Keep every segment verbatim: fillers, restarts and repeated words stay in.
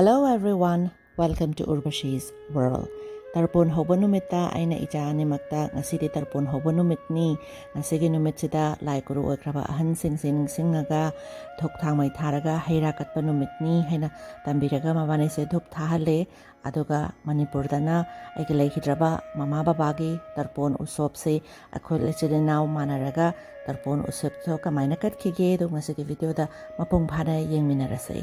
Hello everyone, welcome to Urvashi's World. ꯇꯔꯄꯣꯟ ꯍꯧꯕ ꯅꯨꯃꯤꯠꯇ ꯑꯩꯅ ꯏꯆꯥ ꯑꯅꯤꯃꯛꯇ, "ꯉꯁꯤꯗꯤ ꯇꯔꯄꯣꯟ ꯍꯧꯕ ꯅꯨꯃꯤꯠꯅꯤ, ꯉꯁꯤꯒꯤ ꯅꯨꯃꯤꯠꯁꯤꯗ ꯂꯥꯏ ꯒꯨꯔꯨ ꯑꯣꯏꯈ꯭ꯔꯕ ꯑꯍꯟꯁꯤꯡꯁꯦ ꯅꯤꯡꯁꯤꯡꯉꯒ ꯙꯨꯞ ꯊꯥꯡꯃꯩ ꯊꯥꯔꯒ ꯍꯩ ꯔꯥ ꯀꯠꯄ ꯅꯨꯃꯤꯠꯅꯤ" ꯍꯥꯏꯅ ꯇꯝꯕꯤꯔꯒ ꯃꯕꯥꯅꯤꯁꯦ ꯙꯨꯞ ꯊꯥꯍꯜꯂꯦ꯫ ꯑꯗꯨꯒ ꯃꯅꯤꯄꯨꯔꯗꯅ ꯑꯩꯒꯤ ꯂꯩꯈꯤꯗ꯭ꯔꯕ ꯃꯃꯥ ꯕꯕꯥꯒꯤ ꯇꯔꯄꯣꯟ ꯎꯁꯣꯞꯁꯦ ꯑꯩꯈꯣꯏ ꯏꯆꯤꯜ ꯏꯅꯥꯎ ꯃꯥꯟꯅꯔꯒ ꯇꯔꯄꯣꯟ ꯎꯁꯣꯞꯇꯣ ꯀꯃꯥꯏꯅ ꯀꯠꯈꯤꯒꯦ ꯑꯗꯣ ꯉꯁꯤꯒꯤ ꯚꯤꯗꯤꯑꯣꯗ ꯃꯄꯨꯡ ꯐꯥꯅ ꯌꯦꯡꯃꯤꯟꯅꯔꯁꯦ꯫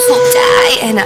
ꯊꯣꯛꯆꯥꯏ ꯍꯥꯏꯅ꯫